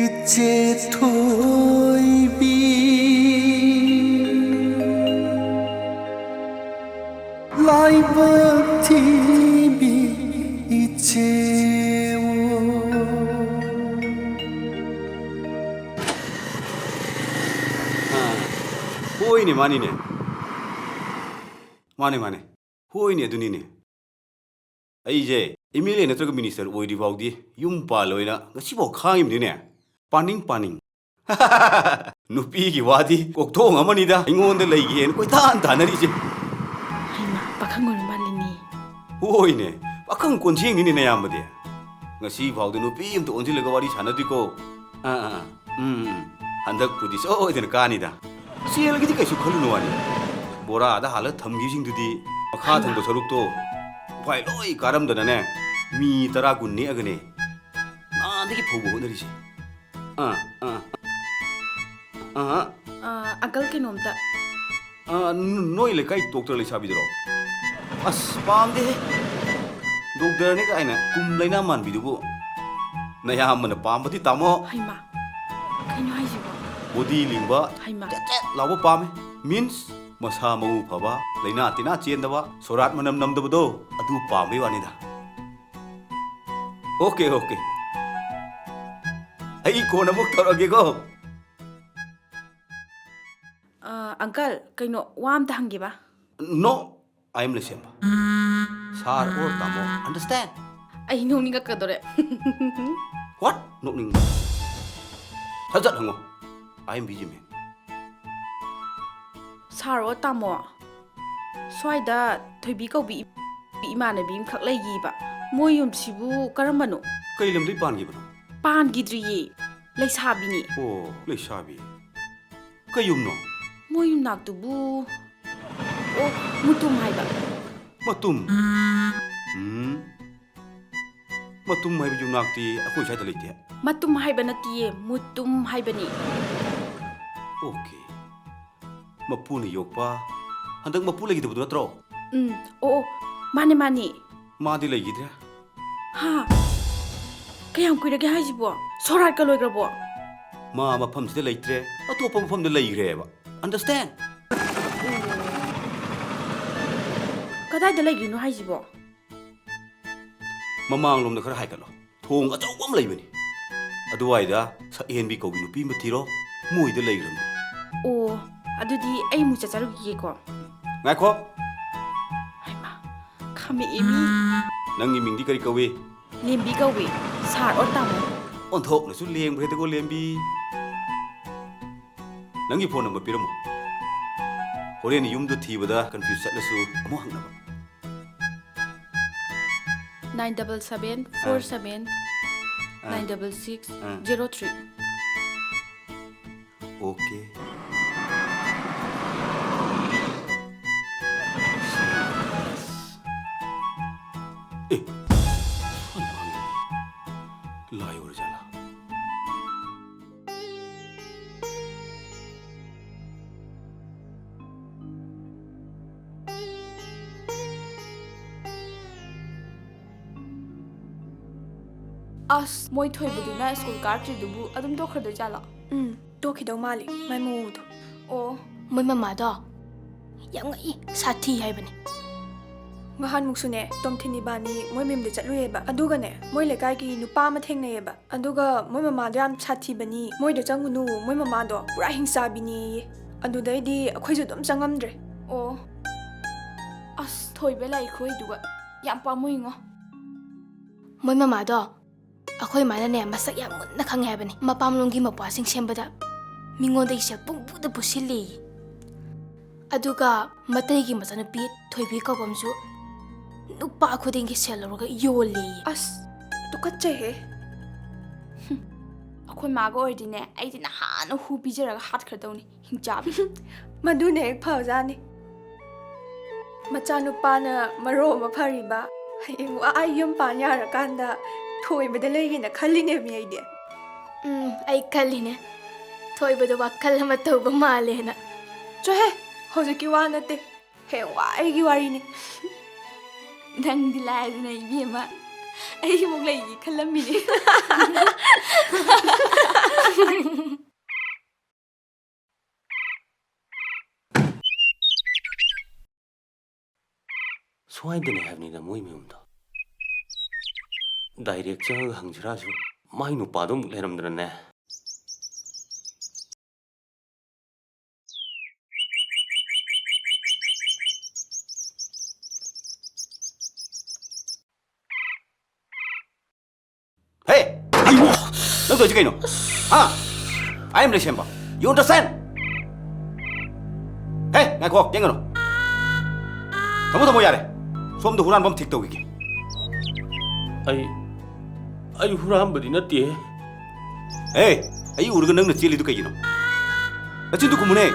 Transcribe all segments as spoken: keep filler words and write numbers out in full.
ꯏꯆꯦ ꯊꯣꯏꯕꯤ, ꯂꯥꯏꯕꯛ ꯊꯤꯕꯤ ꯏꯆꯦ꯫ ꯑꯥ, ꯍꯣꯏꯅꯦ, ꯃꯥꯅꯤꯅꯦ꯫ ꯃꯥꯅꯦ, ꯃꯥꯅꯦ꯫ ꯍꯣꯏꯅꯦ, ꯑꯗꯨꯅꯤꯅꯦ꯫ ꯑꯩꯁꯦ ꯑꯦꯝ ꯑꯦꯜ ꯑꯦ ꯅꯠꯇ꯭ꯔꯒ ꯃꯤꯅꯤꯁꯇꯔ ꯑꯣꯏꯗ꯭ꯔꯤ ꯐꯥꯎꯗꯤ ꯌꯨꯝ ꯄꯥꯜꯂꯣꯏꯅ ꯉꯁꯤꯐꯥꯎ ꯈꯥꯡꯉꯤꯕꯅꯤꯅꯦ꯫ ꯄꯥꯅꯤꯡ ꯄꯥꯅꯤꯡ꯫ ꯅꯨꯄꯤꯒꯤ ꯋꯥꯗꯤ ꯀꯣꯛꯊꯣꯡ ꯑꯃꯅꯤꯗ ꯑꯩꯉꯣꯟꯗ ꯂꯩꯒꯦꯅ ꯀꯣꯏꯇꯥꯟ ꯇꯥꯟꯅꯔꯤꯁꯦ꯫ ꯍꯩꯃꯥ, ꯄꯥꯈꯪ ꯑꯣꯏꯔ ꯃꯥꯜꯂꯤꯅꯦ꯫ ꯍꯣꯏꯅꯦ, ꯄꯥꯈꯪ ꯀꯣꯟꯁꯦꯡꯅꯤꯅꯦ ꯅꯌꯥꯝꯕꯗꯤ꯫ ꯉꯁꯤ ꯐꯥꯎꯗ ꯅꯨꯄꯤ ꯑꯝꯇ ꯑꯣꯟꯁꯤꯜꯂꯒ ꯋꯥꯔꯤ ꯁꯥꯟꯅꯗ꯭ꯔꯤꯀꯣ꯫ ꯑꯥ, ꯑꯥ, ꯑꯥ꯫ ꯎꯝ, ꯎꯝ, ꯎꯝ꯫ ꯍꯟꯗꯛꯄꯨꯗꯤ ꯁꯣꯏꯗꯅ ꯀꯥꯅꯤꯗ꯫ ꯁꯦꯜꯒꯤꯗꯤ ꯀꯩꯁꯨ ꯈꯜꯂꯨꯅꯨ ꯋꯥꯅꯤ꯫ ꯕꯣꯔꯥꯗ ꯍꯥꯜꯂ ꯊꯝꯈꯤꯕꯁꯤꯡꯗꯨꯗꯤ ꯃꯈꯥ ꯍꯩꯃꯥ꯫ ꯊꯪꯕ ꯁꯔꯨꯛꯇꯣ ꯎꯄꯥꯏ ꯂꯣꯏ ꯀꯥꯔꯝꯗꯅꯅꯦ, ꯃꯤ ꯇꯔꯥ ꯀꯨꯟ ꯅꯦꯛꯑꯒꯅꯦ ꯅꯍꯥꯟꯗꯒꯤ ꯐꯧꯕ ꯍꯣꯠꯅꯔꯤꯁꯦ꯫ ꯑꯥ, ꯑꯥ꯫ ꯑꯥ꯫ ꯑꯥ, ꯑꯪꯀꯜ, ꯀꯩꯅꯣꯝꯇ꯫ ꯑꯥ, ꯅ-, ꯅꯣꯏ ꯂꯩꯀꯥꯏ ꯗꯣꯛꯇꯔ ꯂꯩꯁꯥꯕꯤꯗꯨꯔꯣ? ꯑꯁ, ꯄꯥꯝꯗꯦꯍꯦ꯫ ꯗꯣꯛꯇꯔꯅꯤ ꯀꯥꯏꯅ ꯀꯨꯝ ꯂꯩꯅꯥ ꯃꯥꯟꯕꯤꯗꯨꯕꯨ꯫ ꯅꯌꯥꯝꯕꯅ ꯄꯥꯝꯕꯗꯤ ꯇꯥꯃꯣ꯫ ꯍꯩꯃꯥ, ꯀꯩꯅꯣ ꯍꯥꯏꯁꯤꯕꯣ? ꯕꯣꯗꯤ ꯂꯤꯡꯕ, ꯍꯩꯃꯥ꯫ ꯆꯦꯠ ꯆꯦꯠ ꯂꯥꯎꯕ ꯄꯥꯝꯃꯦ꯫ ꯃꯤꯟꯁ, ꯃꯁꯥ ꯃꯎ ꯐꯕ, ꯂꯩꯅꯥ ꯇꯤꯟꯅꯥ ꯆꯦꯟꯗꯕ, ꯁꯣꯔꯥꯠ ꯃꯅꯝ ꯅꯝꯗꯕꯗꯣ, ꯑꯗꯨ ꯄꯥꯝꯕꯩ ꯋꯥꯅꯤꯗ꯫ Okay, okay. ꯑꯩ ꯀꯣꯟꯅ ꯑꯃꯨꯛ ꯇꯧꯔꯛꯑꯒꯦꯀꯣ꯫ ꯑ, ꯑꯪꯀꯜ, ꯀꯩꯅꯣ, ꯋꯥ ꯑꯝꯇ ꯍꯪꯒꯦꯕ꯫ No, I am ꯂꯩꯁꯦꯝꯕ꯫ ꯁꯥꯔ ꯑꯣꯔ ꯇꯥꯃꯣ, understand? ꯑꯩ ꯅꯣꯛꯅꯤꯡꯉꯛꯀꯗꯧꯔꯦ꯫ What? ꯅꯣꯛꯅꯤꯡꯕ? ꯁꯠ ꯁꯠ ꯍꯪꯉꯣ꯫ I am busy man꯫ Sir or ꯇꯥꯃꯣ, ꯁ꯭ꯋꯥꯏꯗ ꯊꯣꯏꯕꯤ ꯀꯧꯕꯤ ꯏꯃꯥꯟꯅꯕꯤ ꯑꯃꯈꯛ ꯂꯩꯈꯤꯕ꯫ ꯃꯣꯏ ꯌꯨꯝꯁꯤꯕꯨ ꯀꯔꯝꯕꯅꯣ? ꯀꯩ ꯂꯝꯗꯩ ꯄꯥꯟꯈꯤꯕꯅꯣ? ꯄꯥꯟꯈꯤꯗ꯭ꯔꯤꯌꯦ, ꯂꯩꯁꯥꯕꯤꯅꯤ꯫ ꯑꯣ, ꯂꯩꯁꯥꯕꯤ꯫ ꯀꯩ ꯌꯨꯝꯅꯣ? ꯃꯣꯏ ꯌꯨꯝꯅꯥꯛꯇꯨꯕꯨ, ꯑꯣ, ꯃꯨꯇꯨꯝ ꯍꯥꯏꯕ꯫ ꯃꯇꯨꯝ? ꯎꯝ꯫ ꯃꯇꯨꯝ ꯍꯥꯏꯕ ꯌꯨꯝꯅꯥꯛꯇꯤ ꯑꯩꯈꯣꯏ ꯁ꯭ꯋꯥꯏꯗ ꯂꯩꯇꯦ꯫ ꯃꯇꯨꯝ ꯍꯥꯏꯕ ꯅꯠꯇꯤꯌꯦ, ꯃꯨꯇꯨꯝ ꯍꯥꯏꯕꯅꯤ꯫ ꯑꯣꯀꯦ꯫ ꯃꯄꯨꯅ ꯌꯣꯛꯄ, ꯍꯟꯗꯛ ꯃꯄꯨ ꯂꯩꯈꯤꯗꯕꯗꯨ ꯅꯠꯇ꯭ꯔꯣ? ꯎꯝ, ꯑꯣ, ꯑꯣ, ꯃꯥꯅꯦ, ꯃꯥꯅꯦ꯫ ꯃꯥꯗꯤ ꯂꯩꯈꯤꯗ꯭ꯔꯦ꯫ ꯍꯥ? ꯀꯌꯥꯝ ꯀꯨꯏꯔꯒꯦ ꯍꯥꯏꯁꯤꯕꯣ? ꯁꯣꯔꯥꯠꯀ ꯂꯣꯏꯈ꯭ꯔꯕꯣ? ꯃꯥ ꯃꯐꯝꯁꯤꯗ ꯂꯩꯇ꯭ꯔꯦ, ꯑꯇꯣꯞꯄ ꯃꯐꯝꯗ ꯂꯩꯈ꯭ꯔꯦꯕ꯫ Understand? ꯀꯗꯥꯏꯗ ꯂꯩꯈ꯭ꯔꯤꯅꯣ ꯍꯥꯏꯁꯤꯕꯣ? ꯃꯃꯥꯡꯂꯣꯝꯗ ꯈꯔ ꯍꯥꯏꯒꯠꯂꯣ, ꯊꯣꯡ ꯑꯆꯧꯕ ꯑꯃ ꯂꯩꯕꯅꯤ꯫ ꯑꯗꯨꯋꯥꯏꯗ ꯁꯛꯍꯦꯟꯕꯤ ꯀꯧꯕꯤ ꯅꯨꯄꯤ ꯑꯃ ꯊꯤꯔꯣ, ꯃꯣꯏꯗ ꯂꯩꯈ꯭ꯔꯕꯅꯤ꯫ ꯑꯣ, ꯑꯗꯨꯗꯤ ꯑꯩ ꯑꯃꯨꯛ ꯆꯠꯆꯔꯨꯈꯤꯒꯦꯀꯣ꯫ ꯉꯥꯏꯈꯣ꯫ ꯍꯩꯃꯥ, ꯈꯥꯝꯃꯛꯑꯦ ꯃꯤ꯫ ꯅꯪꯒꯤ ꯃꯤꯡꯗꯤ ꯀꯔꯤ ꯀꯧꯏ? ꯂꯦꯝꯕꯤ ꯀꯧꯏ, ꯁꯥꯔ ꯑꯣꯔ ꯇꯥꯃꯣ꯫ ꯑꯣꯟꯊꯣꯛꯅꯁꯨ ꯂꯦꯝꯈ꯭ꯔꯦꯗꯀꯣ, ꯂꯦꯝꯕꯤ꯫ ꯅꯪꯒꯤ ꯐꯣꯟ ꯅꯝꯕꯔ ꯄꯤꯔꯝꯃꯣ꯫ ꯍꯣꯔꯦꯟ ꯌꯨꯝꯗ ꯊꯤꯕꯗ ꯀꯟꯐ꯭ꯌꯨꯁ ꯆꯠꯂꯁꯨ ꯑꯃꯨꯛ ꯍꯪꯅꯕ꯫ Nine double seven four seven nine double six zero three. Okay. ꯑꯦ, ꯂꯥꯏ ꯑꯣꯏꯔꯖꯥꯠꯂꯥ? ꯑꯁ, ꯃꯣꯏ ꯊꯣꯏꯕꯗꯨꯅ ꯁ꯭ꯀꯨꯜ ꯀꯥꯔꯛꯇ꯭ꯔꯤꯗꯨꯕꯨ ꯑꯗꯨꯝ ꯇꯣꯛꯈ꯭ꯔꯗꯣꯏ ꯖꯥꯠꯂꯣ? ꯎꯝ, ꯇꯣꯛꯈꯤꯗꯧ ꯃꯥꯜꯂꯤ, ꯃꯥꯏ ꯃꯑꯣꯡꯗꯣ꯫ ꯑꯣ, ꯃꯣꯏ ꯃꯃꯥꯗꯣ ꯌꯥꯝ ꯉꯛꯏ, ꯁꯥꯊꯤ ꯍꯥꯏꯕꯅꯤ꯫ ꯉꯍꯥꯟꯃꯨꯛꯁꯨꯅꯦ, ꯇꯣꯝꯊꯤꯟ ꯏꯕꯥꯅꯤ ꯃꯣꯏ ꯃꯌꯨꯝꯗ ꯆꯠꯂꯨꯏꯌꯦꯕ꯫ ꯑꯗꯨꯒꯅꯦ, ꯃꯣꯏ ꯂꯩꯀꯥꯏꯒꯤ ꯅꯨꯄꯥ ꯑꯃ ꯊꯦꯡꯅꯩꯌꯦꯕ꯫ ꯑꯗꯨꯒ ꯃꯣꯏ ꯃꯃꯥꯗꯣ ꯌꯥꯝ ꯁꯥꯊꯤꯕꯅꯤ, ꯃꯣꯏꯗ ꯆꯪꯉꯨꯅꯨ, ꯃꯣꯏ ꯃꯃꯥꯗꯣ ꯄꯨꯔꯥ ꯍꯤꯡꯆꯥꯕꯤꯅꯦꯌꯦ꯫ ꯑꯗꯨꯗꯩꯗꯤ ꯑꯩꯈꯣꯏꯁꯨ ꯑꯗꯨꯝ ꯆꯪꯉꯝꯗ꯭ꯔꯦ꯫ ꯑꯣ, ꯑꯁ, ꯊꯣꯏꯕ ꯂꯥꯏꯔꯤꯛ ꯈꯨꯍꯩꯗꯨꯒ ꯌꯥꯝ ꯄꯥꯝꯃꯨꯏꯉꯣ꯫ ꯃꯣꯏ ꯃꯃꯥꯗꯣ ꯑꯩꯈꯣꯏ ꯃꯥꯅꯅꯦ ꯃꯁꯛ ꯌꯥꯝ ꯃꯨꯟꯅ ꯈꯪꯉꯦ ꯍꯥꯏꯕꯅꯤ꯫ ꯃꯄꯥꯝꯂꯣꯝꯒꯤ ꯃꯧꯄ꯭ꯋꯥꯁꯤꯡ ꯁꯦꯝꯕꯗ ꯃꯤꯉꯣꯟꯗꯒꯤ ꯁꯦꯜ ꯄꯨꯡꯄꯨꯗ ꯄꯨꯁꯤꯜꯂꯦꯌꯦ꯫ ꯑꯗꯨꯒ ꯃꯇꯩꯒꯤ ꯃꯆꯥꯅꯨꯄꯤ ꯊꯣꯏꯕꯤ ꯀꯧꯕ ꯑꯃꯁꯨ ꯅꯨꯄꯥ ꯈꯨꯗꯤꯡꯒꯤ ꯁꯦꯜ ꯂꯧꯔꯒ ꯌꯣꯜꯂꯦꯌꯦ꯫ ꯑꯁ, ꯇꯨꯀꯠꯆꯩꯍꯦ꯫ ꯍꯨꯝ, ꯑꯩꯈꯣꯏ ꯃꯥꯒ ꯑꯣꯏꯔꯗꯤꯅꯦ, ꯑꯩꯗꯤ ꯅꯍꯥꯟꯅ ꯍꯨ ꯄꯤꯖꯔꯒ ꯍꯥꯠꯈ꯭ꯔꯗꯧꯅꯤ, ꯍꯤꯡꯆꯥꯕꯤ꯫ ꯃꯗꯨꯅ ꯍꯦꯛ ꯐꯕꯖꯥꯠꯅꯤ꯫ ꯃꯆꯥꯅꯨꯄꯥꯅ ꯃꯔꯣ ꯑꯃ ꯐꯔꯤꯕ, ꯍꯌꯦꯡ ꯋꯥ ꯑꯩ ꯌꯨꯝ ꯄꯥꯟ ꯌꯥꯔꯀꯥꯟꯗ ꯊꯣꯏꯕꯗ ꯂꯩꯒꯦꯅ ꯈꯜꯂꯤꯅꯦꯃꯤ ꯑꯩꯗꯤ꯫ ꯎꯝ, ꯑꯩ ꯈꯜꯂꯤꯅꯦ, ꯊꯣꯏꯕꯗꯣ ꯋꯥꯈꯜ ꯑꯃ ꯇꯧꯕ ꯃꯥꯜꯂꯦꯅ꯫ ꯆꯣꯍꯦ, ꯍꯧꯖꯤꯛꯀꯤ ꯋꯥ ꯅꯠꯇꯦ, ꯍꯌꯦꯡ ꯋꯥ ꯑꯩꯒꯤ ꯋꯥꯔꯤꯅꯤ꯫ ꯅꯪꯗꯤ ꯂꯥꯏꯗꯅ ꯏꯕꯦꯝꯃ, ꯑꯩꯃꯨꯛ ꯂꯩꯒꯦ ꯈꯜꯂꯝꯃꯤꯅꯦ꯫ ꯁ꯭ꯋꯥꯏꯗꯅꯦ ꯍꯥꯏꯕꯅꯤꯗ ꯃꯣꯏ ꯃꯌꯨꯝꯗꯣ꯫ ꯗꯥꯏꯔꯦꯛ ꯆꯪꯉꯒ ꯍꯪꯁꯤꯔꯥꯁꯨ, ꯃꯥꯏ ꯅꯨꯄꯥꯗꯣ ꯑꯃꯨꯛ ꯂꯩꯔꯝꯗ꯭ꯔꯅꯦ? ꯍꯦ! ꯑꯩꯌꯣ! ꯅꯪ ꯇꯧꯔꯤꯁꯤ ꯀꯩꯅꯣ? ꯍꯥ? I am ꯂꯩꯁꯦꯝꯕ꯫ You understand? ꯍꯦ, ꯉꯥꯏꯈꯣ, ꯌꯦꯡꯒꯅꯨ꯫ ꯊꯝꯃꯣ, ꯊꯝꯃꯣ, ꯌꯥꯔꯦ꯫ ꯁꯣꯝꯗ ꯍꯨꯔꯥꯟꯕ ꯑꯃ ꯊꯤꯛ ꯇꯧꯈꯤꯒꯦ꯫ ꯑꯩ, ꯑꯩ ꯍꯨꯔꯥꯟꯕꯗꯤ ꯅꯠꯇꯦꯍꯦ꯫ ꯍꯦ, ꯑꯩ ꯎꯔꯒ ꯅꯪꯅ ꯆꯦꯜꯂꯤꯗꯨ ꯀꯩꯒꯤꯅꯣ? ꯅꯆꯤꯟꯗꯨ ꯈꯨꯝꯃꯨꯅꯦ꯫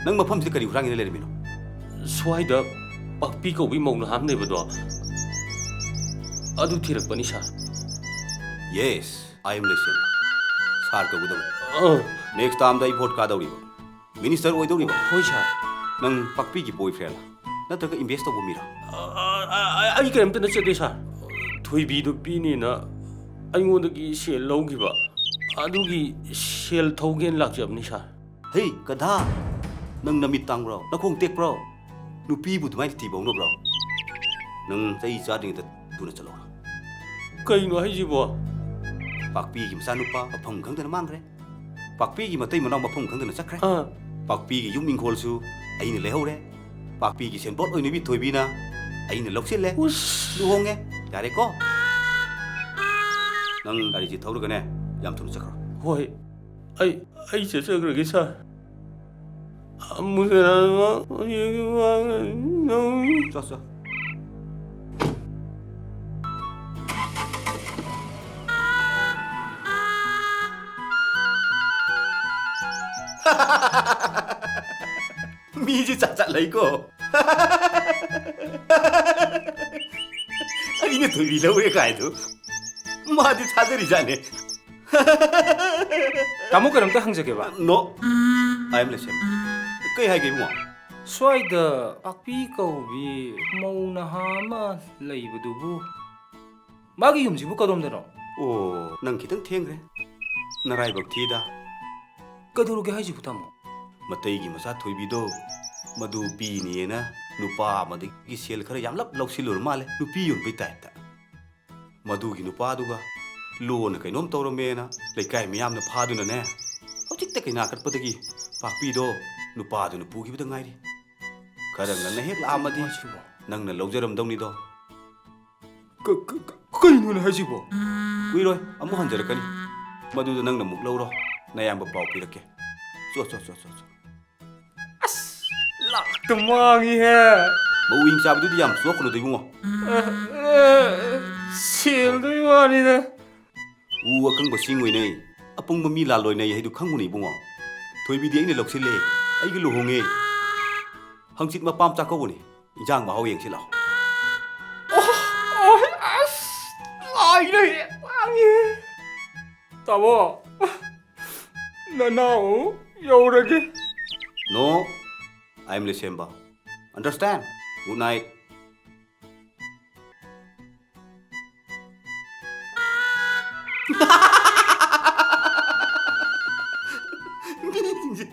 ꯅꯪ ꯃꯐꯝꯁꯤꯗ ꯀꯔꯤ ꯍꯨꯔꯥꯟꯒꯦꯅ ꯂꯩꯔꯝꯃꯤꯅꯣ? ꯁ꯭ꯋꯥꯏꯗ ꯄꯥꯛꯄꯤ ꯀꯧꯕꯤ ꯃꯧ ꯅꯍꯥ ꯑꯃ ꯂꯩꯕꯗꯣ, ꯑꯗꯨ ꯊꯤꯔꯛꯄꯅꯤ, ꯁꯥꯔ꯫ Yes, I am ꯂꯩꯁꯦꯝꯕ꯫ ꯁꯥꯔ ꯀꯧꯒꯗꯕꯅꯤ꯫ ꯑꯥ꯫ Next termꯗ ꯑꯩ ꯚꯣꯠ ꯀꯥꯗꯧꯔꯤꯕ꯫ ꯃꯤꯅꯤꯁꯇꯔ ꯑꯣꯏꯗꯧꯔꯤꯕ꯫ ꯍꯣꯏ, ꯁꯥꯔ꯫ ꯅꯪ ꯄꯥꯛꯄꯤꯒꯤ boyfriendꯂ? ꯅꯠꯇ꯭ꯔꯒ invest ꯇꯧꯕ ꯃꯤꯔꯣ? ꯑ, ꯑ, ꯑ, ꯑꯩ ꯀꯔꯤꯝꯇ ꯅꯠꯆꯗꯦ, ꯁꯥꯔ꯫ ꯊꯣꯏꯕꯤꯗꯣ ꯄꯤꯅꯦꯅ ꯑꯩꯉꯣꯟꯗꯒꯤ ꯁꯦꯜ ꯂꯧꯈꯤꯕ, ꯑꯗꯨꯒꯤ ꯁꯦꯜ ꯊꯧꯒꯦꯅ ꯂꯥꯛꯆꯕꯅꯤ, ꯁꯥꯔ꯫ ꯍꯦ, ꯒꯙꯥ! ꯅꯪ ꯅꯃꯤꯠ ꯇꯥꯡꯕ꯭ꯔꯣ? ꯅꯈꯣꯡ ꯇꯦꯛꯄ꯭ꯔꯣ? ꯅꯨꯄꯤꯕꯨ ꯑꯗꯨꯃꯥꯏꯅ ꯊꯤꯕ ꯍꯧꯅꯕ꯭ꯔꯣ? ꯅꯪ ꯆꯍꯤ ꯆꯥꯗ꯭ꯔꯤꯉꯩꯗ ꯊꯨꯅ ꯆꯠꯂꯣ꯫ ꯀꯩꯅꯣ ꯍꯥꯏꯁꯤꯕꯣ? ꯄꯥꯛꯄꯤꯒꯤ ꯃꯆꯥꯅꯨꯄꯥ ꯃꯐꯝ ꯈꯪꯗꯅ ꯃꯥꯡꯈ꯭ꯔꯦ꯫ ꯄꯥꯛꯄꯤꯒꯤ ꯃꯇꯩ ꯃꯅꯥꯎ ꯃꯐꯝ ꯈꯪꯗꯅ ꯆꯠꯈ꯭ꯔꯦ꯫ ꯑꯥ꯫ ꯄꯥꯛꯄꯤꯒꯤ ꯌꯨꯝ ꯏꯪꯈꯣꯜꯁꯨ ꯑꯩꯅ ꯂꯩꯍꯧꯔꯦ꯫ ꯄꯥꯛꯄꯤꯒꯤ ꯁꯦꯟꯄꯣꯠ ꯑꯣꯏꯅꯕꯤ ꯊꯣꯏꯕꯤꯅ ꯑꯩꯅ ꯂꯧꯁꯤꯜꯂꯦ꯫ ꯎꯁ꯫ ꯂꯨꯍꯣꯡꯉꯦ꯫ ꯌꯥꯔꯦꯀꯣ? ꯅꯪ ꯒꯥꯔꯤꯁꯤ ꯊꯧꯔꯒꯅꯦ, ꯌꯥꯝ ꯊꯨꯅ ꯆꯠꯈ꯭ꯔꯣ꯫ ꯍꯣꯏ꯫ ꯑꯩ, ꯑꯩ ꯆꯠꯆꯈ꯭ꯔꯒꯦ, ꯁꯥꯔ꯫ ꯑꯃꯨꯛ ꯍꯟꯅ ꯆꯣ, ꯆꯣ꯫ ꯃꯤꯁꯦ ꯆꯥꯠ ꯆꯥꯠ ꯂꯩꯀꯣ꯫ ꯑꯩꯅ ꯊꯣꯏꯕꯤ ꯂꯧꯔꯦ ꯀꯥꯏꯗꯣ꯫ ꯃꯥꯗꯤ ꯊꯥꯖꯔꯤꯖꯥꯠꯅꯦ꯫ ꯇꯥꯃꯣ, ꯀꯩꯅꯣꯝꯇ ꯍꯪꯖꯒꯦꯕ꯫ No, I am ꯂꯩꯁꯦꯝ꯫ ꯀꯩ ꯍꯥꯏꯒꯦ ꯏꯕꯨꯡꯉꯣ? ꯁ꯭ꯋꯥꯏꯗ ꯄꯥꯛꯄꯤ ꯀꯧꯕꯤ ꯃꯧ ꯅꯍꯥ ꯑꯃ ꯂꯩꯕꯗꯨꯕꯨ, ꯃꯥꯒꯤ ꯌꯨꯝꯁꯤꯕꯨ ꯀꯗꯣꯝꯗꯅꯣ? ꯑꯣ, ꯅꯪ ꯈꯤꯇꯪ ꯊꯦꯡꯈ꯭ꯔꯦ꯫ ꯅꯔꯥꯏꯕꯛ ꯊꯤꯗ꯫ ꯀꯩꯗꯧꯔꯒꯦ ꯍꯥꯏꯁꯤꯕꯨ, ꯇꯥꯃꯣ? ꯃꯇꯩꯒꯤ ꯃꯆꯥ ꯊꯣꯏꯕꯤꯗꯣ, ꯃꯗꯨ ꯄꯤꯅꯦꯅ ꯅꯨꯄꯥ ꯑꯃꯗꯒꯤ ꯁꯦꯜ ꯈꯔ ꯌꯥꯝꯂꯞ ꯂꯧꯁꯤꯜꯂꯨꯔ ꯃꯥꯜꯂꯦ, ꯅꯨꯄꯤ ꯌꯣꯟꯕꯩ ꯇꯥꯏꯞꯇ꯫ ꯃꯗꯨꯒꯤ ꯅꯨꯄꯥꯗꯨꯒ ꯂꯣꯟꯅ ꯀꯩꯅꯣꯝ ꯇꯧꯔꯝꯃꯦꯅ ꯂꯩꯀꯥꯏ ꯃꯤꯌꯥꯝꯅ ꯐꯥꯗꯨꯅꯅꯦ, ꯍꯧꯖꯤꯛꯇ ꯀꯩꯅꯥ ꯀꯠꯄꯗꯒꯤ ꯄꯥꯛꯄꯤꯗꯣ ꯅꯨꯄꯥꯗꯨꯅ ꯄꯨꯈꯤꯕꯗ ꯉꯥꯏꯔꯤ꯫ ꯈꯔ ꯉꯟꯅ ꯍꯦꯛ ꯂꯥꯛꯑꯝꯃꯗꯤ ꯀꯩꯅꯣ ꯍꯥꯏꯁꯤꯕꯣ? ꯅꯪꯅ ꯂꯧꯖꯔꯝꯗꯧꯅꯤꯗꯣ꯫ ꯀ-, ꯀ-, ꯀ-, ꯀꯩꯅꯣꯅꯦ ꯍꯥꯏꯁꯤꯕꯣ? ꯀꯨꯏꯔꯣꯏ, ꯑꯃꯨꯛ ꯍꯟꯖꯔꯛꯀꯅꯤ꯫ ꯃꯗꯨꯗ ꯅꯪꯅ ꯑꯃꯨꯛ ꯂꯧꯔꯣ, ꯅꯌꯥꯝꯕ ꯄꯥꯎ ꯄꯤꯔꯛꯀꯦ꯫ ꯆꯣ, ꯆꯣ, ꯆꯣ, ꯆꯣ, ꯆꯣ꯫ ꯑꯁ, ꯂꯥꯛꯇ ꯃꯥꯡꯉꯤꯍꯦ꯫ ꯃꯧ ꯏꯟ ꯆꯥꯕꯗꯨꯗꯤ ꯌꯥꯝ ꯆꯣꯛꯀꯅꯨꯗ, ꯏꯕꯨꯡꯉꯣ꯫ ꯑ, ꯑ, ꯁꯦꯜꯗꯨꯒꯤ ꯋꯥꯅꯤꯗ꯫ ꯎ ꯑꯀꯪꯕ ꯁꯤꯡ ꯑꯣꯏꯅꯩ, ꯑꯄꯪꯕ ꯃꯤ ꯂꯥꯜ ꯑꯣꯏꯅꯩ ꯍꯥꯏꯗꯨ ꯈꯪꯉꯨꯅꯦ, ꯏꯕꯨꯡꯉꯣ꯫ ꯊꯣꯏꯕꯤꯗꯤ ꯑꯩꯅ ꯂꯧꯁꯤꯜꯂꯦ, ꯑꯩꯒ ꯂꯨꯍꯣꯡꯉꯦ꯫ ꯍꯪꯆꯤꯠ ꯃꯄꯥꯝ ꯆꯥꯛꯀꯧꯕꯅꯤ, ꯏꯟꯖꯥꯡ ꯃꯍꯥꯎ ꯌꯦꯡꯁꯤ ꯂꯥꯛꯑꯣ꯫ ꯑꯣ, ꯑꯣ, ꯑꯁ, ꯂꯥꯏꯅ ꯍꯦꯛ ꯄꯥꯡꯉꯦ꯫ ꯇꯥꯃꯣ, ꯅꯅꯥꯎ ꯌꯧꯔꯒꯦ꯫ No, I am Lesemba. Understand? Good night. ꯃꯤꯁꯤꯡꯁꯦ꯫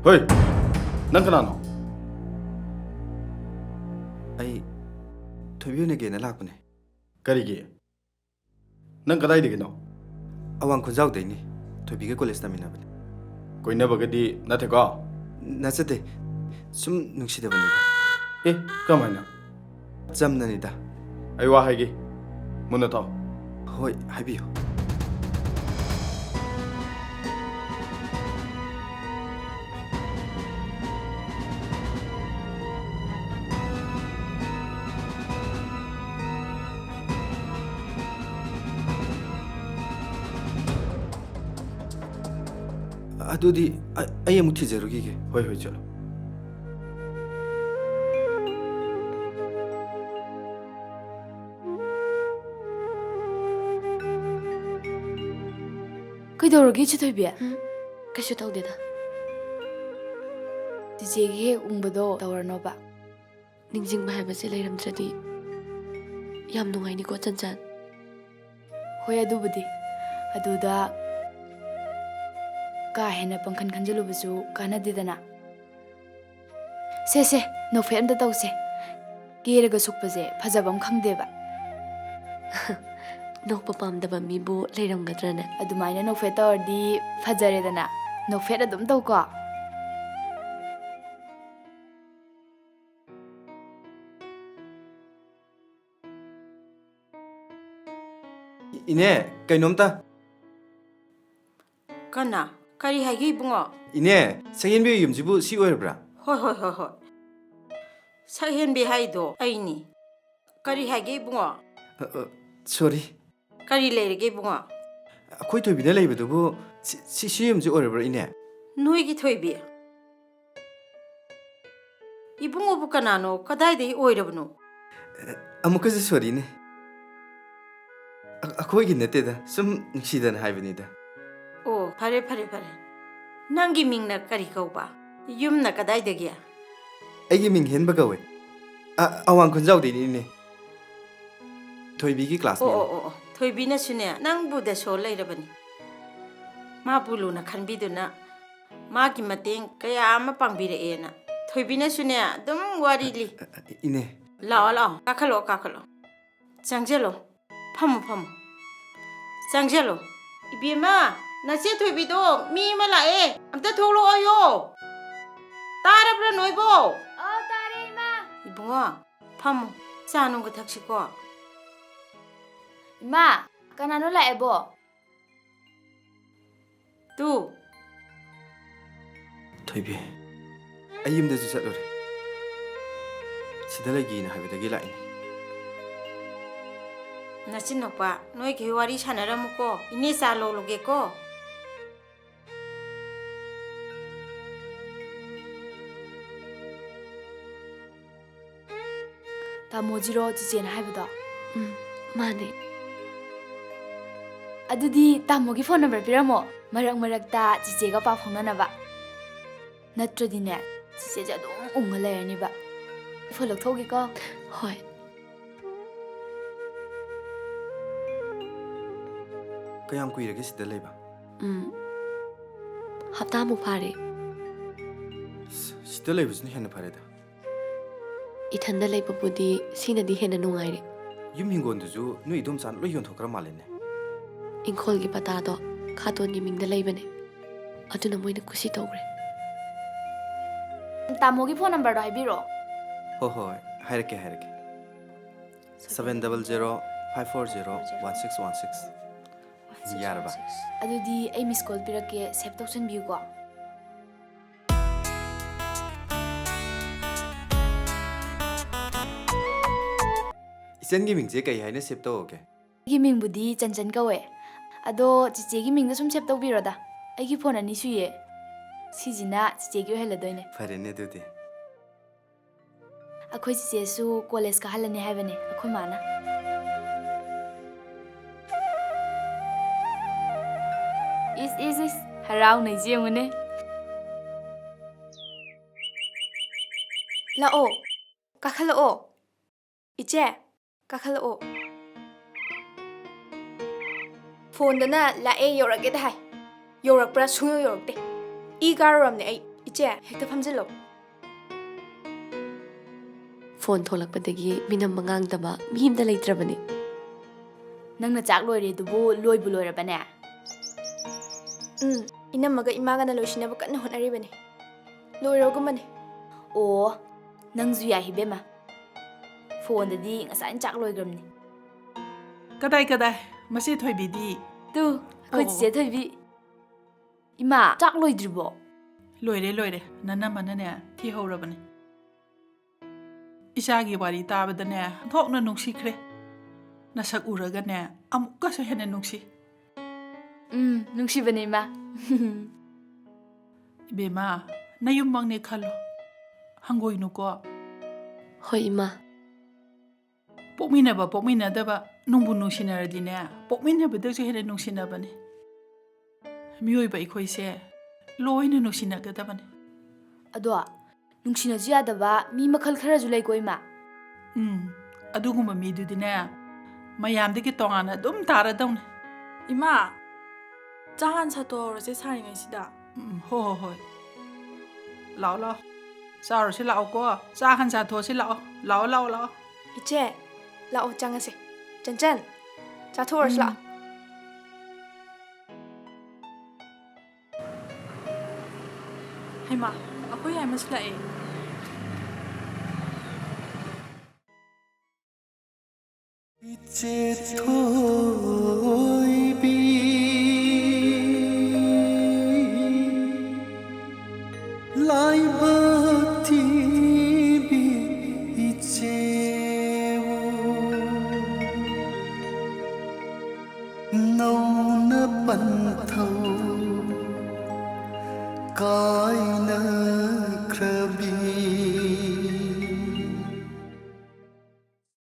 ꯍꯣꯏ, ꯅꯪ ꯀꯅꯥꯅꯣ? ꯑꯩ ꯊꯣꯏꯕꯤ ꯎꯅꯒꯦꯅ ꯂꯥꯛꯄꯅꯦ꯫ ꯀꯔꯤꯒꯤ? ꯅꯪ ꯀꯗꯥꯏꯗꯒꯤꯅꯣ? ꯑꯋꯥꯡ ꯈꯨꯟꯖꯥꯎꯗꯩꯅꯤ꯫ ꯊꯣꯏꯕꯤꯒ ꯀꯣꯂꯦꯖ ꯇꯝꯃꯤꯟꯅꯕꯅꯦ꯫ ꯀꯣꯏꯅꯕꯒꯗꯤ ꯅꯠꯇꯦꯀꯣ? ꯅꯠꯆꯗꯦ꯫ ꯁꯨꯝ ꯅꯨꯡꯁꯤꯗꯕꯅꯤꯗ꯫ ꯑꯦ, ꯀꯃꯥꯏꯅ? ꯆꯝꯅꯅꯤꯗ꯫ ꯑꯩ ꯋꯥ ꯍꯥꯏꯒꯦ꯫ ꯃꯨꯟꯅ ꯇꯥꯎ꯫ ꯍꯣꯏ, ꯍꯥꯏꯕꯤꯌꯨ꯫ ꯑꯗꯨꯗꯤ ꯑ-, ꯑꯩ ꯑꯃꯨꯛ ꯊꯤꯖꯔꯨꯈꯤꯒꯦ꯫ ꯍꯣꯏ, ꯍꯣꯏ, ꯆꯠꯂꯣ꯫ ꯀꯩꯗꯧꯔꯒꯦ, ꯏꯆꯦ ꯊꯣꯏꯕꯤ? ꯎꯝ, ꯀꯩꯁꯨ ꯇꯧꯗꯦꯗ꯫ ꯆꯤꯆꯦꯒꯤ ꯍꯦꯛ ꯎꯪꯕꯗꯣ ꯇꯧꯔꯅꯣꯕ꯫ ꯅꯤꯡꯁꯤꯡꯕ ꯍꯥꯏꯕꯁꯦ ꯂꯩꯔꯝꯗ꯭ꯔꯗꯤ ꯌꯥꯝ ꯅꯨꯡꯉꯥꯏꯅꯤꯀꯣ, ꯆꯟꯆꯟ꯫ ꯍꯣꯏ, ꯑꯗꯨꯕꯨꯗꯤ꯫ ꯑꯗꯨꯗ ꯀꯥ ꯍꯦꯟꯅ ꯄꯪꯈꯟ ꯈꯟꯖꯤꯜꯂꯨꯕꯁꯨ ꯀꯥꯟꯅꯗꯦꯗꯅ꯫ ꯁꯦ, ꯁꯦ, ꯅꯣꯛꯐꯦꯠ ꯑꯝꯇ ꯇꯧꯁꯦ꯫ ꯀꯦꯔꯒ ꯁꯨꯛꯄꯁꯦ ꯐꯖꯕ ꯑꯃ ꯈꯪꯗꯦꯕ꯫ ꯅꯣꯛꯄ ꯄꯥꯝꯗꯕ ꯃꯤꯕꯨ ꯂꯩꯔꯝꯒꯗ꯭ꯔꯅꯦ? ꯑꯗꯨꯃꯥꯏꯅ ꯅꯣꯛꯐꯦꯠ ꯇꯧꯔꯗꯤ ꯐꯖꯔꯦꯗꯅ꯫ ꯅꯣꯛꯐꯦꯠ ꯑꯗꯨꯝ ꯇꯧꯀꯣ꯫ ꯏꯅꯦ, ꯀꯩꯅꯣꯝꯇ꯫ ꯀꯅꯥ? ꯀꯔꯤ ꯍꯥꯏꯒꯦ, ꯏꯕꯨꯡꯉꯣ? ꯏꯅꯦ, ꯁꯛꯍꯦꯟꯕꯤ ꯌꯨꯝꯁꯤꯕꯨ ꯁꯤ ꯑꯣꯏꯔꯕ꯭ꯔꯥ? ꯍꯣꯏ, ꯍꯣꯏ, ꯍꯣꯏ, ꯍꯣꯏ꯫ ꯁꯛꯍꯦꯟꯕꯤ ꯍꯥꯏꯗꯣ ꯑꯩꯅꯤ꯫ ꯀꯔꯤ ꯍꯥꯏꯒꯦ, ꯏꯕꯨꯡꯉꯣ? ꯑ, ꯑ, sorry꯫ ꯀꯔꯤ ꯂꯩꯔꯒꯦ, ꯏꯕꯨꯡꯉꯣ? ꯑꯩꯈꯣꯏ ꯊꯣꯏꯕꯤꯅ ꯂꯩꯕꯗꯨꯕꯨ ꯁꯤ, ꯁꯤ, ꯁꯤ ꯌꯨꯝꯁꯤ ꯑꯣꯏꯔꯕ꯭ꯔꯥ, ꯏꯅꯦ? ꯅꯣꯏꯒꯤ ꯊꯣꯏꯕꯤ? ꯏꯕꯨꯡꯉꯣꯕꯨ ꯀꯅꯥꯅꯣ? ꯀꯗꯥꯏꯗꯒꯤ ꯑꯣꯏꯔꯕꯅꯣ? ꯑꯃꯨꯛꯀꯁꯨ sorryꯅꯦ꯫ ꯑ-, ꯑꯩꯈꯣꯏꯒꯤ ꯅꯠꯇꯦꯗ, ꯁꯨꯝ ꯅꯨꯡꯁꯤꯗꯅ ꯍꯥꯏꯕꯅꯤꯗ꯫ ꯑꯣ, ꯐꯔꯦ, ꯐꯔꯦ, ꯐꯔꯦ꯫ ꯅꯪꯒꯤ ꯃꯤꯡꯅ ꯀꯔꯤ ꯀꯧꯕ? ꯌꯨꯝꯅ ꯀꯗꯥꯏꯗꯒꯤ? ꯑꯩꯒꯤ ꯃꯤꯡ ꯍꯦꯟꯕ ꯀꯧꯋꯦ꯫ ꯑ-, ꯑꯋꯥꯡ ꯈꯨꯟꯖꯥꯎꯗꯩꯅꯤꯅꯦ꯫ ꯊꯣꯏꯕꯤꯒꯤ ꯑꯣ, classmateꯅꯦ꯫ ꯑꯣ, ꯑꯣ, ꯑꯣ꯫ ꯊꯣꯏꯕꯤꯅꯁꯨꯅꯦ, ꯅꯪꯕꯨ ꯗꯁꯣ ꯂꯩꯔꯕꯅꯤ꯫ ꯃꯥꯕꯨ ꯂꯨꯅ ꯈꯟꯕꯤꯗꯨꯅ ꯃꯥꯒꯤ ꯃꯇꯦꯡ ꯀꯌꯥ ꯑꯃ ꯄꯥꯡꯕꯤꯔꯛꯑꯦꯅ꯫ ꯊꯣꯏꯕꯤꯅꯁꯨꯅꯦ, ꯑꯗꯨꯝ ꯋꯥꯔꯤ ꯂꯤ꯫ ꯑ, ꯑ, ꯏꯅꯦ꯫ ꯂꯥꯛꯑꯣ, ꯂꯥꯛꯑꯣ, ꯀꯥꯈꯠꯂꯛꯑꯣ, ꯀꯥꯈꯠꯂꯛꯑꯣ꯫ ꯆꯪꯁꯤꯜꯂꯣ, ꯐꯝꯃꯣ, ꯐꯝꯃꯣ꯫ ꯆꯪꯁꯤꯜꯂꯣ꯫ ꯏꯕꯦꯝꯃ, ꯅꯆꯦ ꯊꯣꯏꯕꯤꯗꯣ ꯃꯤ ꯑꯃ ꯂꯥꯛꯑꯦ, ꯑꯝꯇ ꯊꯣꯛꯂꯛꯑꯣꯌꯣ꯫ ꯇꯥꯔꯕ꯭ꯔꯥ ꯅꯣꯏꯕꯣ? ꯑꯧ, ꯇꯥꯔꯦ, ꯏꯃꯥ꯫ ꯏꯕꯨꯡꯉꯣ, ꯐꯝꯃꯣ, ꯆꯥ ꯅꯨꯡꯒ ꯊꯛꯁꯤꯀꯣ꯫ ꯏꯃꯥ, ꯀꯅꯥꯅꯣ ꯂꯥꯛꯑꯦꯕꯣ? ꯇꯨ꯫ ꯊꯣꯏꯕꯤ, ꯑꯩ ꯌꯨꯝꯗꯁꯨ ꯆꯠꯂꯨꯔꯦ꯫ ꯁꯤꯗ ꯂꯩꯒꯦꯅ ꯍꯥꯏꯕꯗꯒꯤ ꯂꯥꯛꯏꯅꯦ꯫ ꯅꯆꯤꯟꯅꯨꯄꯥ, ꯅꯣꯏꯒꯤ ꯋꯥꯔꯤ ꯁꯥꯟꯅꯔꯝꯃꯨꯀꯣ꯫ ꯏꯅꯦ ꯆꯥ ꯂꯣꯜꯂꯨꯒꯦꯀꯣ꯫ ꯇꯥꯃꯣꯖꯤꯔꯣ ꯆꯤꯆꯦꯅ ꯍꯥꯏꯕꯗꯣ? ꯎꯝ, ꯃꯥꯅꯦ꯫ ꯑꯗꯨꯗꯤ ꯇꯥꯃꯣꯒꯤ ꯐꯣꯟ ꯅꯝꯕꯔ ꯄꯤꯔꯝꯃꯣ, ꯃꯔꯛ ꯃꯔꯛꯇ ꯆꯤꯆꯦꯒ ꯄꯥꯎ ꯐꯥꯎꯅꯅꯕ꯫ ꯅꯠꯇ꯭ꯔꯗꯤꯅꯦ, ꯆꯤꯆꯦꯁꯦ ꯑꯗꯨꯝ ꯎꯪꯉ ꯂꯩꯔꯅꯤꯕ꯫ ꯐꯣꯟ ꯂꯧꯊꯣꯛꯎꯒꯦꯀꯣ꯫ ꯍꯣꯏ꯫ ꯀꯌꯥꯝ ꯀꯨꯏꯔꯒꯦ ꯁꯤꯗ ꯂꯩꯕ? ꯎꯝ, ꯍꯞꯇꯥꯃꯨꯛ ꯐꯥꯔꯦ꯫ ꯑꯁ, ꯁꯤꯗ ꯂꯩꯕꯁꯤꯅ ꯍꯦꯟꯅ ꯐꯔꯦꯗ꯫ ꯏꯊꯟꯗ ꯂꯩꯕꯕꯨꯗꯤ ꯁꯤꯅꯗꯤ ꯍꯦꯟꯅ ꯅꯨꯡꯉꯥꯏꯔꯦ꯫ ꯌꯨꯝ ꯍꯤꯡꯒꯣꯜꯗꯨꯁꯨ ꯅꯣꯏ ꯏꯗꯣꯝꯆꯥꯅ ꯂꯣꯏ ꯌꯣꯟꯊꯣꯛꯈ꯭ꯔ ꯃꯥꯜꯂꯦꯅꯦ꯫ ꯏꯪꯈꯣꯜꯒꯤ ꯄꯇꯥꯗꯣ ꯈꯥꯇꯣꯟꯒꯤ ꯃꯤꯡꯗ ꯂꯩꯕꯅꯦ꯫ ꯑꯗꯨꯅ ꯃꯣꯏꯅ ꯀꯨꯁꯤ ꯇꯧꯈ꯭ꯔꯦ꯫ ꯇꯥꯃꯣꯒꯤ ꯐꯣꯟ ꯅꯝꯕꯔꯗꯣ ꯍꯥꯏꯕꯤꯔꯛꯑꯣ꯫ ꯍꯣꯏ, ꯍꯣꯏ, ꯍꯥꯏꯔꯛꯀꯦ, ꯍꯥꯏꯔꯛꯀꯦ꯫ Seven double zero five four zero one six one six꯫ ꯌꯥꯔꯕ? ꯑꯗꯨꯗꯤ ꯑꯩ miss call ꯄꯤꯔꯛꯀꯦ, save ꯇꯧꯁꯟꯕꯤꯌꯨꯀꯣ꯫ ꯏꯆꯟꯒꯤ ꯃꯤꯡꯁꯦ ꯀꯩ ꯍꯥꯏꯅ save ꯇꯧꯔꯒꯦ? ꯑꯩꯒꯤ ꯃꯤꯡꯕꯨꯗꯤ ꯆꯟꯆꯟ ꯀꯧꯋꯦ꯫ ꯑꯗꯣ ꯆꯤꯆꯦꯒꯤ ꯃꯤꯡꯗ ꯁꯨꯝ save ꯇꯧꯕꯤꯔꯣꯗ꯫ ꯑꯩꯒꯤ ꯐꯣꯟ ꯑꯅꯤ ꯁꯨꯏꯌꯦ꯫ ꯁꯤꯁꯤꯅ ꯆꯤꯆꯦꯒꯤ ꯑꯣꯏꯍꯜꯂꯗꯣꯏꯅꯦ꯫ ꯐꯔꯦꯅꯦ ꯑꯗꯨꯗꯤ꯫ ꯑꯩꯈꯣꯏ ꯆꯤꯆꯦꯁꯨ college ꯀꯥꯍꯜꯂꯅꯤ ꯍꯥꯏꯕꯅꯦ ꯑꯩꯈꯣꯏ ꯃꯥꯅ꯫ ꯏꯁ, ꯏꯁ, ꯏꯁ, ꯍꯔꯥꯎꯅꯩꯁꯦ ꯌꯦꯡꯉꯨꯅꯦ꯫ ꯂꯥꯛꯑꯣ, ꯀꯥꯈꯠꯂꯛꯑꯣ꯫ ꯏꯆꯦ, ꯀꯥꯈꯠꯂꯛꯑꯣ꯫ ꯐꯣꯟꯗꯅ ꯂꯥꯛꯑꯦ, ꯌꯧꯔꯛꯑꯦꯗ ꯍꯥꯏ꯫ ꯌꯧꯔꯛꯄ꯭ꯔꯥ? ꯁꯨꯡꯌꯧ ꯌꯧꯔꯛꯇꯦ꯫ ꯏ ꯀꯥꯔꯨꯔꯝꯅꯦ ꯑꯩ꯫ ꯏꯆꯦ, ꯍꯦꯛꯇ ꯐꯝꯖꯤꯜꯂꯣ꯫ ꯐꯣꯟ ꯊꯣꯛꯂꯛꯄꯗꯒꯤ ꯃꯤꯅꯝꯕ ꯉꯥꯡꯗꯕ ꯃꯤ ꯑꯝꯇ ꯂꯩꯇ꯭ꯔꯕꯅꯤ꯫ ꯅꯪꯅ ꯆꯥꯛ ꯂꯣꯏꯔꯦꯗꯨꯕꯨ ꯂꯣꯏꯕꯨ ꯂꯣꯏꯔꯕꯅꯦ? ꯎꯝ, ꯏꯅꯝꯃꯒ ꯏꯃꯥꯒꯅ ꯂꯣꯏꯁꯤꯟꯅꯕ ꯀꯟꯅ ꯍꯣꯠꯅꯔꯤꯕꯅꯤ꯫ ꯂꯣꯏꯔꯒꯨꯝꯕꯅꯤ꯫ ꯑꯣ, ꯅꯪꯁꯨ ꯌꯥꯏ ꯏꯕꯦꯝꯃ꯫ ꯐꯣꯟꯗꯗꯤ ꯉꯁꯥꯏꯅ ꯆꯥꯛ ꯂꯣꯏꯈ꯭ꯔꯕꯅꯤ꯫ ꯀꯗꯥꯏ, ꯀꯗꯥꯏ? ꯃꯆꯦ ꯊꯣꯏꯕꯤꯗꯤ? ꯇꯨ, ꯑꯩꯈꯣꯏ ꯑꯣ, ꯆꯤꯆꯦ ꯊꯣꯏꯕꯤ꯫ ꯏꯃꯥ, ꯆꯥꯛ ꯂꯣꯏꯗ꯭ꯔꯤꯕꯣ? ꯂꯣꯏꯔꯦ, ꯂꯣꯏꯔꯦ꯫ ꯅꯅꯝꯃꯅꯅꯦ, ꯊꯤꯍꯧꯔꯕꯅꯤ꯫ ꯏꯆꯥꯒꯤ ꯋꯥꯔꯤ ꯇꯥꯕꯗꯅꯦ, ꯑꯣꯟꯊꯣꯛꯅ ꯅꯨꯡꯁꯤꯈ꯭ꯔꯦ꯫ ꯅꯁꯛ ꯎꯔꯒꯅꯦ, ꯑꯃꯨꯛꯀꯁꯨ ꯍꯦꯟꯅ ꯅꯨꯡꯁꯤ꯫ ꯎꯝ, ꯅꯨꯡꯁꯤꯕꯅꯦ, ꯏꯃꯥ꯫ ꯏꯕꯦꯝꯃ, ꯅꯌꯨꯝꯃꯛꯅꯦ ꯈꯜꯂꯣ꯫ ꯍꯪꯒꯣꯏꯅꯨꯀꯣ꯫ ꯍꯣꯏ, ꯏꯃꯥ꯫ ꯄꯣꯛꯃꯤꯟꯅꯕ ꯄꯣꯛꯃꯤꯟꯅꯗꯕ ꯅꯨꯡꯕꯨ ꯅꯨꯡꯁꯤꯅꯔꯗꯤꯅꯦ, ꯄꯣꯛꯃꯤꯟꯅꯕꯗꯁꯨ ꯍꯦꯟꯅ ꯅꯨꯡꯁꯤꯅꯕꯅꯦ꯫ ꯃꯤꯑꯣꯏꯕ ꯑꯩꯈꯣꯏꯁꯦ ꯂꯣꯏꯅ ꯅꯨꯡꯁꯤꯅꯒꯗꯕꯅꯦ꯫ ꯑꯗꯣ, ꯅꯨꯡꯁꯤꯅꯁꯨ ꯌꯥꯗꯕ ꯃꯤ ꯃꯈꯜ ꯈꯔꯁꯨ ꯂꯩꯀꯣ, ꯏꯃꯥ꯫ ꯎꯝ, ꯑꯗꯨꯒꯨꯝꯕ ꯃꯤꯗꯨꯗꯤꯅꯦ, ꯃꯌꯥꯝꯗꯒꯤ ꯇꯣꯉꯥꯟꯅ ꯑꯗꯨꯝ ꯇꯥꯔꯗꯧꯅꯦ꯫ ꯏꯃꯥ, ꯆꯥ ꯍꯥꯟ ꯁꯥꯇꯣꯛꯍꯧꯔꯁꯦ ꯁꯥꯔꯤꯉꯩꯁꯤꯗ꯫ ꯎꯝ, ꯍꯣ, ꯍꯣ, ꯍꯣꯏ꯫ ꯂꯥꯛꯑꯣ, ꯂꯥꯛꯑꯣ꯫ ꯆꯥꯔꯨꯁꯤ ꯂꯥꯛꯑꯣꯀꯣ꯫ ꯆꯥ ꯍꯥꯟ ꯆꯥꯊꯣꯛꯑꯁꯤ ꯂꯥꯛꯑꯣ꯫ ꯂꯥꯛꯑꯣ, ꯂꯥꯛꯑꯣ, ꯂꯥꯛꯑꯣ꯫ ꯏꯆꯦ, ꯂꯥꯛꯑꯣ ꯆꯪꯉꯁꯦ꯫ ꯆꯟꯆꯟ, ꯆꯥꯊꯣꯛꯎꯔꯁꯤ ꯎꯝ꯫ ꯂꯥꯛꯑꯣ꯫ ꯍꯩꯃꯥ, ꯑꯩꯈꯣꯏ ꯌꯥꯏꯃꯁꯨ ꯂꯥꯛꯑꯦ꯫ ꯏꯆꯦ ꯊꯣꯏꯕꯤ, ꯂꯥꯏꯕꯛ ꯊꯤꯕꯤ ꯏꯆꯦꯕꯨ, ꯅꯧꯅ ꯄꯟꯊꯧ ꯀꯥꯏ